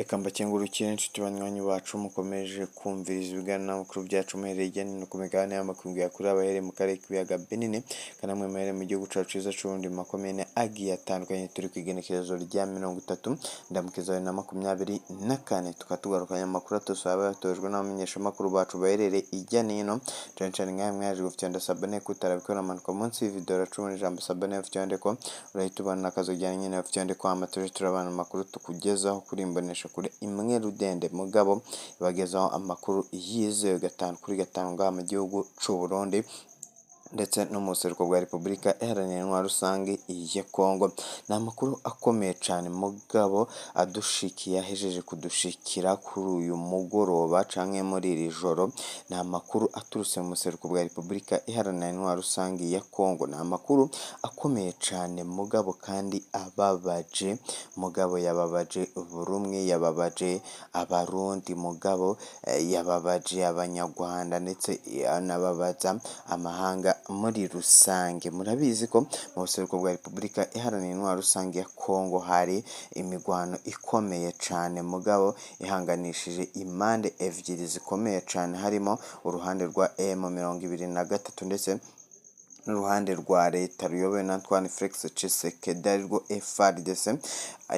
Reka mbakengurukire inshuti banywanyi bacu mukomeje kumviriza ibiganiro byacu muhereye hirya no hino ku migabane y'amakungu ya kure, abahereye mu karere k'ibiyaga binini kandi namwe muhereye mu gihugu cacu ciza c'Uburundi mu makomine agiye atandukanye. Turi kw'igenekerezo rya 30 Ndamukiza 2024, tukaba tugarukanye amakuru atose aba yatojwe n'abamenyeshamakuru bacu baherereye hirya no hino, cane cane nkawe mwaje gufyonda s'abonner. Kutarabikora, manuka munsi y'ivideo, uracubona ijambo s'abonner, ufyondeko, urahita ubona akazogera nyene, ufyondeko, hama tuje turabana amakuru tukugezaho kuri imbonesha kure imwe rudende, mugabo ibagezaho amakuru yizewe gatanu kuri gatanu ngaha mu gihugu c'u Burundi ndetse no mu buseruko bwa Repubulika Iharanira Intwaro Rusange ya Kongo. Ni amakuru akomeye cane mugabo adushikiye, ahejeje kudushikira kuri uyu mugoroba canke muri iri joro. Ni amakuru aturutse mu buseruko bwa Repubulika Iharanira Intwaro Rusange ya Kongo. Ni amakuru akomeye cane mugabo kandi ababaje, mugabo yababaje buri umwe, yababaje Abarundi, mugabo yababaje Abanyarwanda, ndetse anababaza amahanga muri rusange. Murabizi ko mu buseruko bwa Repubulika Iharanira Intwaro Rusange ya Kongo hari imigwano ikomeye cane, mugabo ihanganishije impande ebyiri zikomeye cane, harimo uruhande rwa M23 ndetse n'uruhande rwa leta ruyobowe na Antoine Felix Tshisekedi, arirwo FARDC.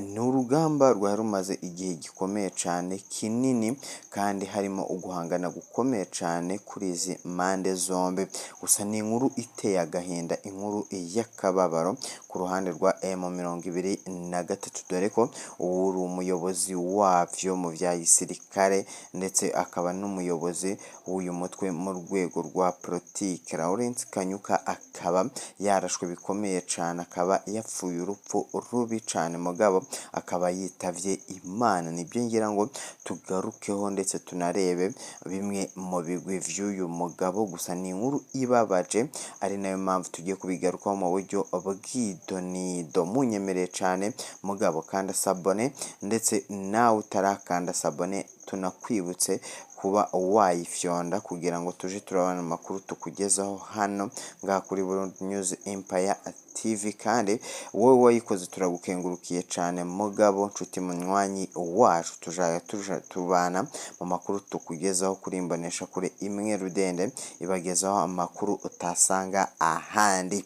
Ni urugamba rwari rumaze igihe gikomeye cane kinini, kandi harimo uguhangana gukomeye cane kuri izi mpande zombi. Gusa ni inkuru iteye agahinda, inkuru y'akababaro ku ruhande rwa M23, dore ko ubu uri umuyobozi wavyo mu vya gisirikare ndetse akaba n'umuyobozi w'uyu mutwe mu rwego rwa politike, Lawrence Kanyuka, akaba yarashwe bikomeye cane, akaba yapfuye urupfu rubi cane, mugabo akaba yitavye Imana. Nibyo ngira ngo tugarukeho ndetse tunarebe bimwe mu bigwi vy'uyu mugabo. Gusa ni inkuru ibabaje, ari nayo mpamvu tugiye kubigarukaho mu buryo bw'idonido. Munyemereye cane mugabo kanda s'abonner, ndetse nawe utarakanda s'abonner tunakwibutse kuba wayifyonda kugira ngo tuje turabona amakuru tukugezaho hano ngaha kuri Burundi News Empire TV. Kandi wowe wayikoze turagukengurukiye cane, mugabo nshuti munywanyi wacu, tujaya tuja tubana mu makuru tukugezaho kuri imbonesha kure imwe rudende ibagezaho amakuru utasanga ahandi.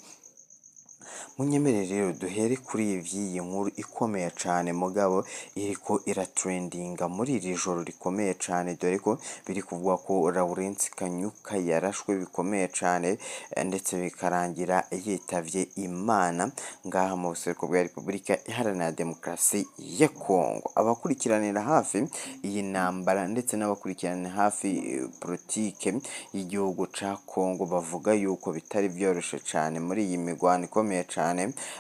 Munyemerere rero duhere kuri ivy'iyi nkuru ikomeye cane, mugabo iriko iratrendinga muri iri joro rikomeye cane, dore ko biri kuvugwa ko Lawrence Kanyuka yarashwe bikomeye cane, ndetse bikarangira yitavye Imana ngaha mu buseruko bwa Repubulika Iharanira Demokarasi ya Kongo. Abakurikiranira hafi iyi ntambara ndetse n'abakurikiranira hafi politike y'igihugu ca Kongo bavuga yuko bitari vyoroshe cane muri iyi migwano ikomeye cane,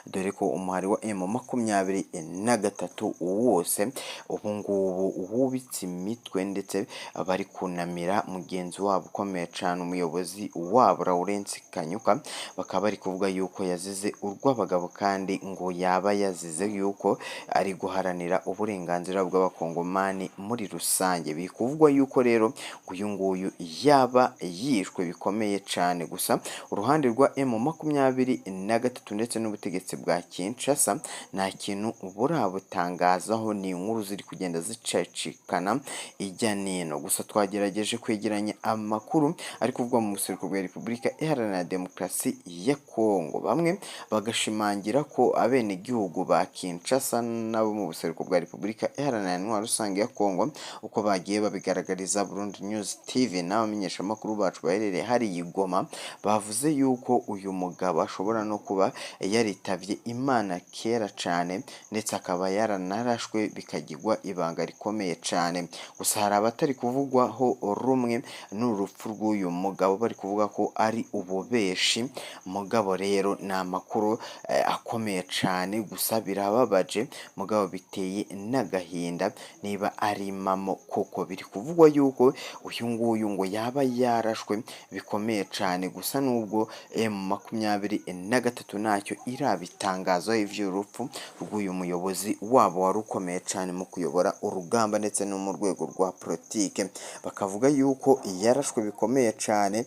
dore ko umuhari wa M23 wose ubu ngubu wubitse imitwe, ndetse bari kunamira mugenzi wabo ukomeye cane, umuyobozi wabo Lawrence Kanyuka. Bakaba bari kuvuga yuko yazize urw'abagabo, kandi ngo yaba yazize yuko ari guharanira uburenganzira bw'Abakongomani muri rusange. Biri kuvugwa yuko rero uyu nguyu yaba yishwe bikomeye cane. Gusa uruhande rwa M23 ndetse n'ubutegetsi bwa Kinshasa nta kintu burabutangazaho. Ni inkuru ziri kugenda zicicikana ijya nino. Gusa twagerageje kwegeranya amakuru ari kuvugwa mu buseruko bwa Repubulika Iharanira Demokarasi ya Kongo, bamwe bagashimangira ko abenegihugu ba Kinshasa nabo mu buseruko bwa Repubulika Iharanira Intwaro Rusange ya Kongo, uko bagiye babigaragariza Burundi News TV n'abamenyeshamakuru bacu baherereye hariya i Goma, bavuze yuko uyu mugabo ashobora no kuba yaritavye Imana kera cane, ndetse akaba yaranarashwe bikagirwa ibanga rikomeye cane. Gusa hari abatari kuvugwaho rumwe n'urupfu rw'uyu mugabo, bari kuvuga ko ari ububeshi. Mugabo rero ni amakuru akomeye cane. Gusa birababaje, mugabo biteye n'agahinda niba ari impamo koko. Biri kuvugwa yuko uyu nguyu ngo yaba yarashwe bikomeye cane. Gusa nubwo M23 ntacyo irabitangazaho ivy'urupfu rw'uyu muyobozi wabo wari ukomeye cane mu kuyobora urugamba ndetse no mu rwego rwa politike, bakavuga yuko yarashwe bikomeye cane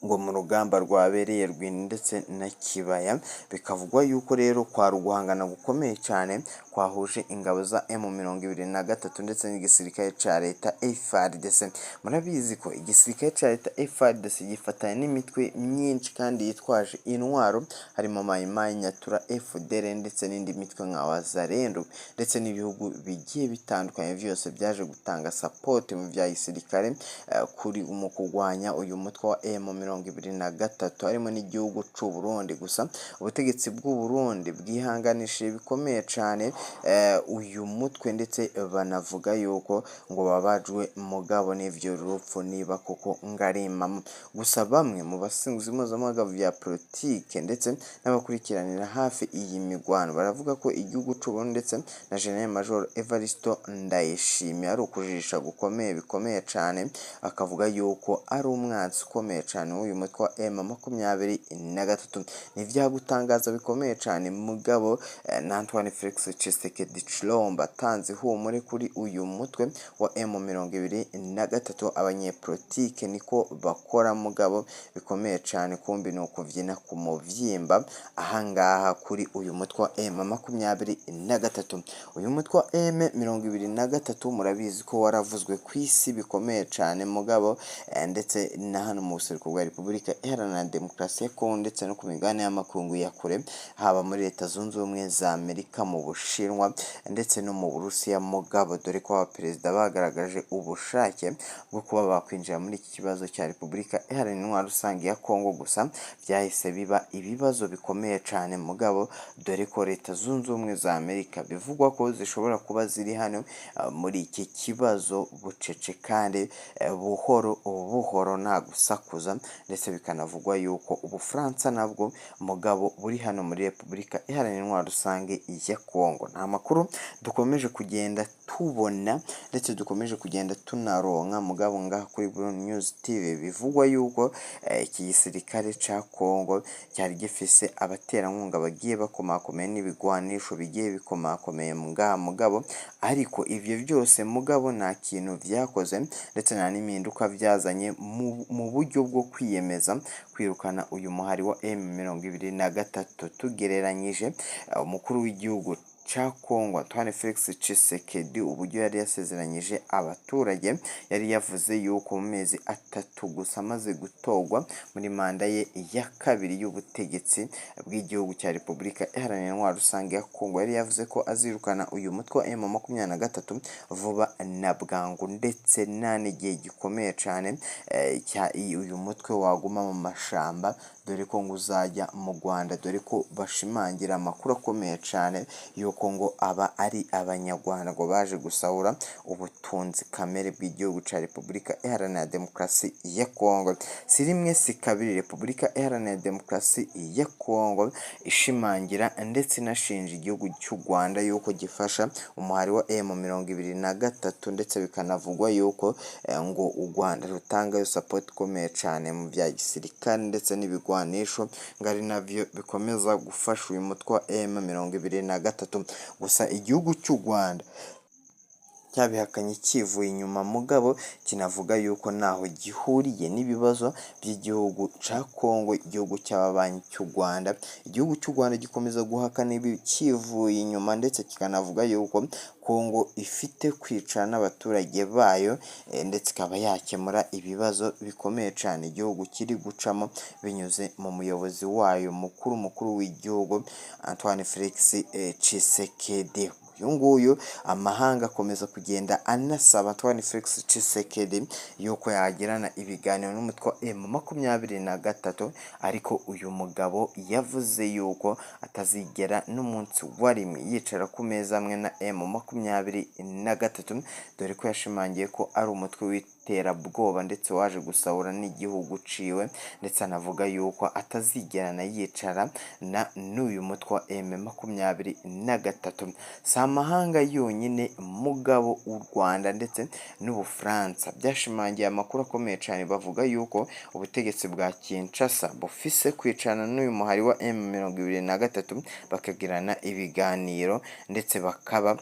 ngo mu rugamba rwabereye Rwindi ndetse na Kibaya. Bikavugwa yuko rero kwari uguhangana gukomeye cyane. kwahuje ingabo za M23 ndetse n'igisirikare ca leta FARDC. Murabizi ko igisirikare ca leta FARDC gifatanya n'imitwe myinshi kandi yitwaje intwaro, harimo Mai Mai, Nyatura, FDL ndetse n'indi mitwe nka Wazalendo, ndetse n'ibihugu bigiye bitandukanye vyose byaje gutanga support mu vya gisirikare kuri mu kurwanya uyu mutwe wa M23, harimo n'igihugu c'u Burundi. Gusa ubutegetsi bw'u Burundi bwihanganishije bikomeye cane uyu mutwe, ndetse banavuga yuko ngo babajwe mugabo n'ivyo rupfu niba koko ngarimamo. Gusa bamwe mu basinguzi mpuzamahanga vya politike ndetse n'abakurikiranira hafi iyi migwano baravuga ko igihugu c'u Burundi ndetse na General Major Evaristo Ndayishimiye ari ukujijisha gukomeye bikomeye cane, akavuga yuko ari umwansi ukomeye cane w'uyu mutwe wa M23. Ntivyagutangaza bikomeye cane mugabo na Antoine Felix Tshisekedi Tshilombo atanze ihumure kuri uyu mutwe wa M23. Abanyepolitike niko bakora mugabo bikomeye cane, kumbi ni ukuvyina ku muvyimba ahangaha kuri uyu mutwe wa M23. Uyu mutwe wa M23 murabizi ko waravuzwe ku isi bikomeye cane mugabo ndetse na hano mu buseruko bwa Repubulika Iharanira Demokarasi ya Kongo ndetse no ku migabane y'amakungu ya kure, haba muri Leta Zunze Ubumwe za Amerika, mu Bushinwa ndetse no mu Burusiya mugabo, dore ko abaperezida bagaragaje ubushake bwo kuba bakwinjira muri iki kibazo cya Repubulika Iharanira Intwaro Rusange ya Kongo. Gusa byahise biba ibibazo bikomeye cane mugabo, dore ko Leta Zunze Ubumwe za Amerika bivugwa ko zishobora kuba ziri hano muri iki kibazo bucece kandi buhoro buhoro nta gusakuza, ndetse bikanavugwa yuko Ubufaransa nabwo mugabo buri hano muri Repubulika Iharanira Intwaro Rusange ya Kongo. Nta makuru dukomeje kugenda tubona ndetse dukomeje kugenda tunaronka mugabo ngaha kuri Burundi News TV bivugwa yuko iki gisirikare ca Kongo cyari gifise abaterankunga bagiye bakomakomeye n'ibigwanisho bigiye bikomakomeye ngaha mugabo, ariko ivyo byose mugabo nta kintu vyakoze ndetse nta n'impinduka vyazanye mu buryo bwo kwiyemeza kwirukana uyu muhari wa M23. Tugereranyije umukuru w'igihugu ca Kongo Antoine Felix Tshisekedi uburyo yari yasezeranyije abaturage, yari yavuze yuko mu mezi 3 gusa amaze gutorwa muri manda ye ya kabiri y'ubutegetsi bw'igihugu cya Repubulika Iharanira Intwaro Rusange ya Kongo, yari yavuze ko azirukana uyu mutwe wa M23 vuba na bwangu, ndetse nta n'igihe gikomeye cane uyu mutwe waguma mu mashamba, dore ko ngo uzajya mu Rwanda, dore ko bashimangira amakuru akomeye cane yuko ngo aba ari abanyarwanda ngo baje gusahura ubutunzi kamere bw'igihugu ca Repubulika Iharanira Demokarasi ya Kongo. Si rimwe si kabiri Repubulika Iharanira Demokarasi ya Kongo ishimangira ndetse inashinja igihugu cy'u Rwanda yuko gifasha umuhari wa M23, ndetse bikanavugwa yuko ngo u Rwanda rutangayo support ikomeye cane mu vya gisirikare ndetse n'ibigwanisho, ngo ari navyo bikomeza gufasha uyu mutwe wa M23. Gusa igihugu cy'u Rwanda cyabihakanye kivuye inyuma mugabo, kinavuga yuko ntaho gihuriye n'ibibazo by'igihugu ca Kongo, igihugu cy'ababanyi cy'u Rwanda. Igihugu cy'u Rwanda gikomeza guhakana ibi kivuye inyuma, ndetse kikanavuga yuko Kongo ifite kwicara n'abaturage bayo ndetse ikaba yakemura ibibazo bikomeye cane igihugu kiri gucamo binyuze mu muyobozi wayo mukuru w'igihugu Antoine Felix Tshisekedi. Uyu nguyu amahanga akomeza kugenda anasaba Antoine Felix Tshisekedi yuko yagirana ibiganiro n'umutwe wa M23, ariko uyu mugabo yavuze yuko atazigera n'umunsi wa rimwe yicara ku meza amwe na M23, dore ko yashimangiye ko ari umutwe w'iterabwoba ndetse waje gusahura n'igihugu ciwe, ndetse anavuga yuko atazigera yicara na n'uyu mutwe wa M23. Si amahanga yonyine mugabo, u Rwanda ndetse n'Ubufaransa byashimangiye amakuru akomeye cane bavuga yuko ubutegetsi bwa Kinshasa bufise kwicarana n'uyu muhari wa M23 bakagirana ibiganiro, ndetse bakaba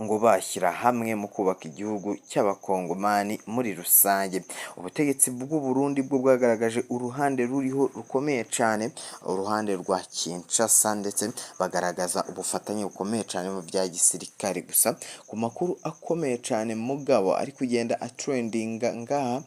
Ngo bashyira hamwe mu kubaka igihugu cy'Abakongomani muri rusange. Ubutegetsi bw'u Burundi bwo bwagaragaje uruhande ruriho rukomeye cyane, uruhande rwa Kinshasa, ndetse bagaragaza ubufatanye bukomeye cyane mu bya gisirikare. Gusa ku makuru akomeye cyane mugabo ari kugenda atrendinga ngaha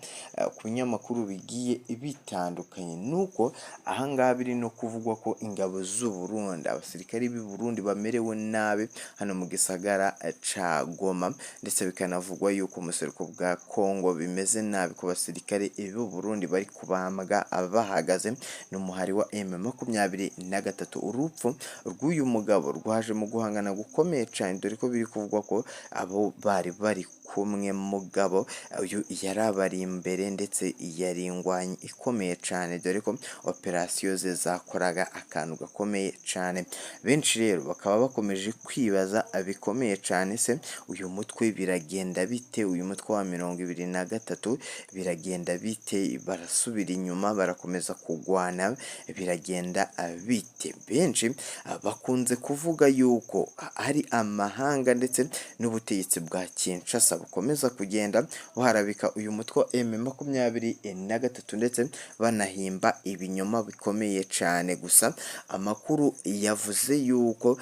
ku binyamakuru bigiye bitandukanye, nuko ahangaha biri no kuvugwa ko ingabo z'u Burundi, abasirikari b'i Burundi bamerewe nabi hano mu gisagara ca Goma, ndetse bikanavugwa yuko mu buseruko bwa Congo bimeze nabi ku basirikare b'u Burundi bari kubambwa bahagaze n'umuhari wa M23. Urupfu rw'uyu mugabo rwaje mu guhangana gukomeye cyane, dore ko biri kuvugwa ko abo bari bari kumwe mugabo uyu yari abari imbere, ndetse yari ingwanyi ikomeye cyane, dore ko operasiyo ze zakoraga akantu gakomeye cyane. Benshi rero bakaba bakomeje kwibaza bikomeye cyane: se uyu mutwe biragenda bite? Uyu mutwe wa 23 biragenda bite? Barasubira inyuma? Barakomeza kugwana? Biragenda bite? Benshi bakunze kuvuga yuko ari amahanga ndetse n'ubutegetsi bwa Kinshasa bukomeza kugenda buharabika uyu mutwe wa M23, ndetse banahimba ibinyoma bikomeye cyane. Gusa amakuru yavuze yuko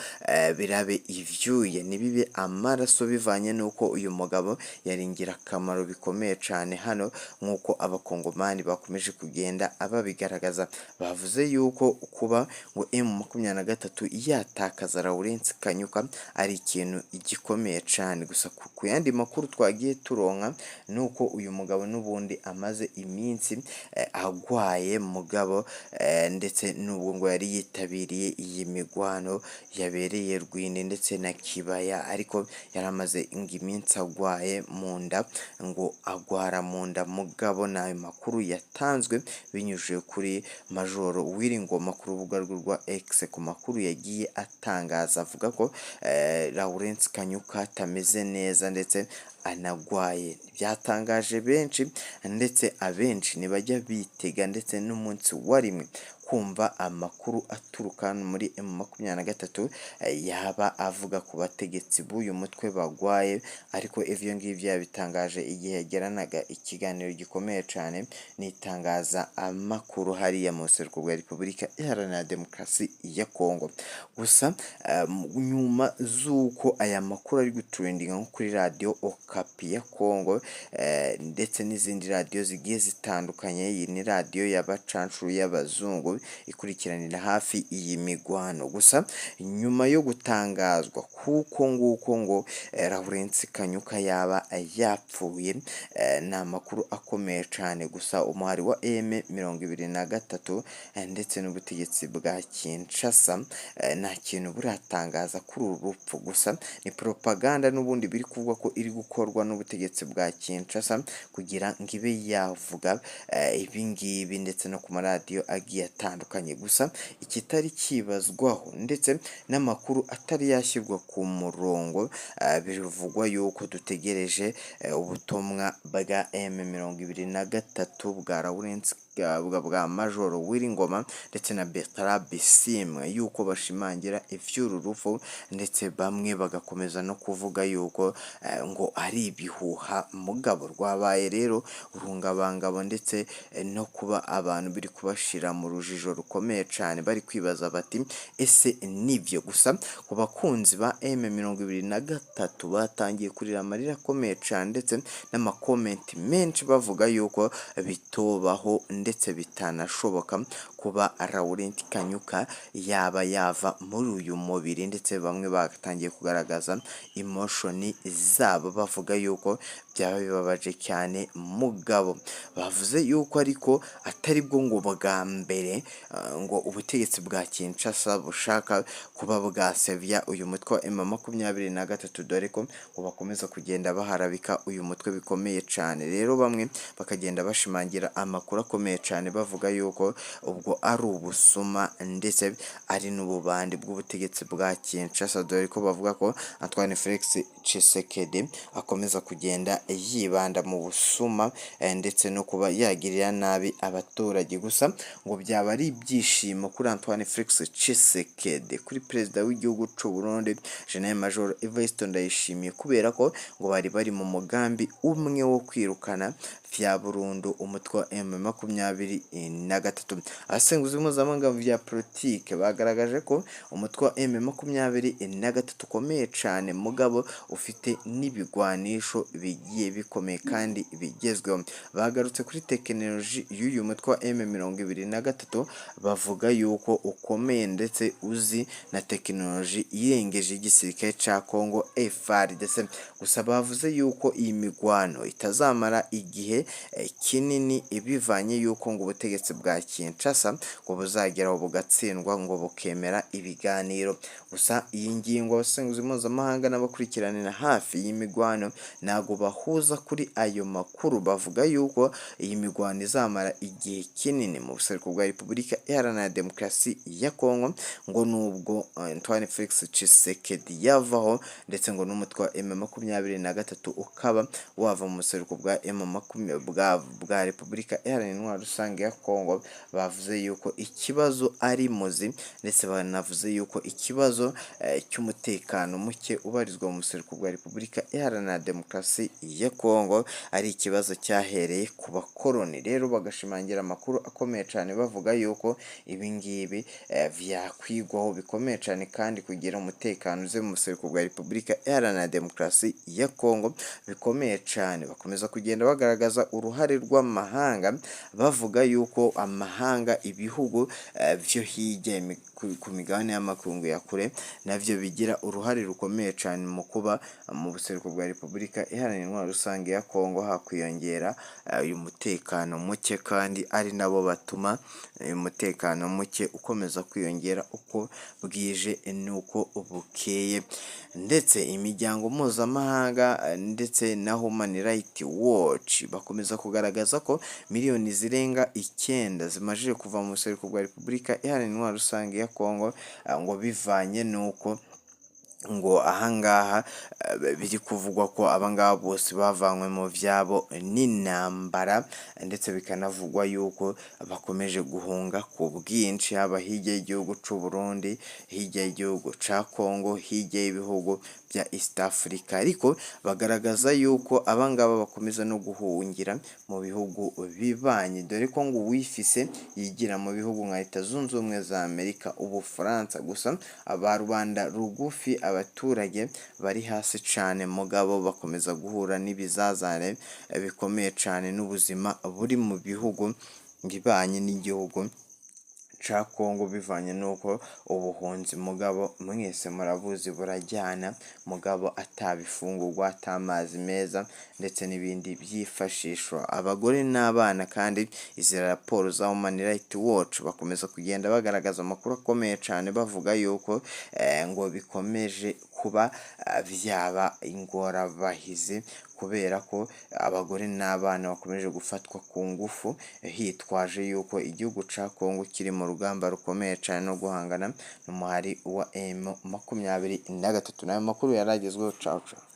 birabe ivyuye ntibibe amaraso, bivanye n'uko uyu mugabo yari ingirakamaro bikomeye cyane hano, nk'uko Abakongomani bakomeje kugenda babigaragaza. Bavuze yuko kuba ngo M23 yatakaza Lawrence Kanyuka ari ikintu gikomeye cyane. Gusa ku yandi makuru twagiye turonka ni uko uyu mugabo n'ubundi amaze iminsi agwaye mugabo, ndetse n'ubwo ngo yari yitabiriye iyi migwano yabereye Rwindi ndetse na Kibaya, ariko yari amaze ngo iminsi agwaye mu nda, ngo agwara mu nda mugabo. N'ayo makuru yatanzwe binyujije kuri Majoro Wiringoma ku rubuga rwe rwa X, ku makuru yagiye atangaza avuga ko Lawrence Kanyuka atameze neza ndetse anagwaye. Byatangaje benshi, ndetse abenshi ntibajya bitega ndetse n'umunsi wa rimwe kumva amakuru aturuka hano muri M23 yaba avuga ku bategetsi b'uyu mutwe bagwaye. Ariko ivyo ngivyo yabitangaje igihe yagiranaga ikiganiro gikomeye cyane n'itangaza amakuru hariya mu buseruko bwa Repubulika Iharanira Demokarasi ya Kongo. Gusa nyuma z'uko aya makuru ari gutrendinga nko kuri Radiyo Okapi ya Kongo ndetse n'izindi radiyo zigiye zitandukanye, iyi ni radiyo y'abacancuro y'abazungu ikurikiranira hafi iyi migwano. Gusa nyuma yo gutangazwa kuko nguko ngo Lawrence Kanyuka yaba yapfuye, ni amakuru akomeye cyane. Gusa umuhari wa M23 ndetse n'ubutegetsi bwa Kinshasa nta kintu buratangaza kuri uru rupfu. Gusa ni propaganda n'ubundi biri kuvugwa ko iri gukorwa n'ubutegetsi bwa Kinshasa kugira ngo ibe yavuga ibi ngibi, ndetse no ku maradiyo agiye atandukanye. Gusa ikitari kibazwaho ndetse n'amakuru atari yashyirwa ku murongo, bivugwa yuko dutegereje ubutumwa bwa M23 bwa Lawrence bwa Majoro Wiringoma ndetse na Bertrand Bisimwa, yuko bashimangira ivy'uru rupfu, ndetse bamwe bagakomeza no kuvuga yuko ngo ari ibihuha mugabo. Rwabaye rero urungabangabo, ndetse no kuba abantu biri kubashira mu rujijo rukomeye cyane, bari kwibaza bati: "Ese nibyo?" Gusa ku bakunzi ba M23 batangiye kurira amarira akomeye cyane, ndetse n'amakomenti menshi bavuga yuko bitobaho ndetse bitanashoboka kuba Laurent Kanyuka yaba yava muri uyu mubiri, ndetse bamwe batangiye kugaragaza emotion zabo bavuga yuko byaba bibabaje cyane mugabo. Bavuze yuko ariko atari bwo ngo bwa mbere ngo ubutegetsi bwa Kinshasa bushaka kuba bwasevya uyu mutwe wa M23, dore ko ngo bakomeza kugenda baharabika uyu mutwe bikomeye cyane. Rero bamwe bakagenda bashimangira amakuru akomeye. akomeye cane bavuga yuko ubwo ari ubusuma ndetse ari n'ububandi bw'ubutegetsi bwa Kinshasa, dore ko bavuga ko Antoine Felix Tshisekedi akomeza kugenda yibanda mu busuma ndetse no kuba yagirira nabi abaturage. Gusa ngo byaba ari ibyishimo kuri Antoine Felix Tshisekedi, kuri perezida w'igihugu c'u Burundi General Major Evariste Ndayishimiye, kubera ko ngo bari bari mu mugambi umwe wo kwirukana vya burundu umutwe wa M23. Abasenguzi mpuzamahanga vya politike bagaragaje ko umutwe wa M23 ukomeye cane, mugabo ufite n'ibigwanisho bigiye bikomeye kandi bigezweho. Bagarutse kuri tekinoloji y'uyu mutwe wa M23, bavuga yuko ukomeye ndetse uzi na tekinoloji irengeje igisirikare ca Congo FARDC. Gusa bavuze yuko iyi migwano itazamara igihe kinini, bivanye yuko ngo ubutegetsi bwa Kinshasa ngo buzageraho bugatsindwa, ngo bukemera ibiganiro. Gusa iyi ngingo, abasenguzi mpuzamahanga n'abakurikiranira hafi y'imigwano ntago bahuza kuri ayo makuru. Bavuga yuko iyi migwano izamara igihe kinini mu buseruko bwa Repubulika Iharanira Demokarasi ya Kongo, ngo nubwo Antoine Felix Tshisekedi yavaho, ndetse ngo n'umutwe wa M23 ukaba wava mu buseruko bwa bwa Repubulika Iharanira Intwaro Rusange ya Kongo. Bavuze yuko ikibazo ari muzi, ndetse banavuze yuko ikibazo cy'umutekano muke ubarizwa mu buseruko bwa Repubulika Iharanira Demokarasi ya Kongo ari ikibazo cyahereye ku bakoroni. Rero bagashimangira amakuru akomeye cyane, bavuga yuko ibi ngibi vyakwigwaho bikomeye cyane, kandi kugira umutekano uze mu buseruko bwa Repubulika Iharanira Demokarasi ya Kongo bikomeye cyane. Bakomeza kugenda bagaragaza uruhare rw'amahanga, bavuga yuko amahanga, ibihugu vyo hirya ku migabane y'amakungu ya kure, navyo bigira uruhare rukomeye cyane mu kuba mu buseruko bwa Repubulika Iharanira Intwaro Rusange ya Kongo hakwiyongera uyu mutekano muke, kandi ari nabo batuma uyu mutekano muke ukomeza kwiyongera uko bwije n'uko bukeye. Ndetse imiryango mpuzamahanga ndetse na Human Rights Watch bakomeza kugaragaza ko miliyoni zirenga 9 zimajije kuva mu buseruko bwa Repubulika Iharanira Intwaro Rusange ya Kongo, ngo bivanye n'uko ngo ahangaha biri kuvugwa ko abangaba bose bavanywe mu vyabo n'intambara, ndetse bikanavugwa yuko bakomeje guhunga ku bwinshi, haba hirya y'igihugu c'u Burundi, hirya y'igihugu ca Kongo, hirya y'ibihugu bya East Africa. Ariko bagaragaza yuko abangaba bakomeza no guhungira mu bihugu bibanye, dore ko ngo uwifise yigira mu bihugu nka Leta Zunze Ubumwe za Amerika, Ubufaransa. Gusa aba rubanda rugufi, abaturage bari hasi cane, mugabo bakomeza guhura n'ibizazane bikomeye cane n'ubuzima buri mu bihugu bibanye n'igihugu ca Kongo, bivanye n'uko ubuhunzi, mugabo mwese murabuzi, burajyana, mugabo atabifungurwa, atamazi meza ndetse n'ibindi byifashishwa abagore n'abana. Kandi izi raporo za Human Rights Watch bakomeza kugenda bagaragaza amakuru akomeye cane, bavuga yuko ngo bikomeje kuba vyaba ingorabahizi, kubera ko abagore n'abana bakomeje gufatwa ku ngufu, hitwaje yuko igihugu ca Kongo kiri mu rugamba rukomeye cane no guhangana n'umuhari wa M23. Nayo makuru yaragezweho. Ciao ciao.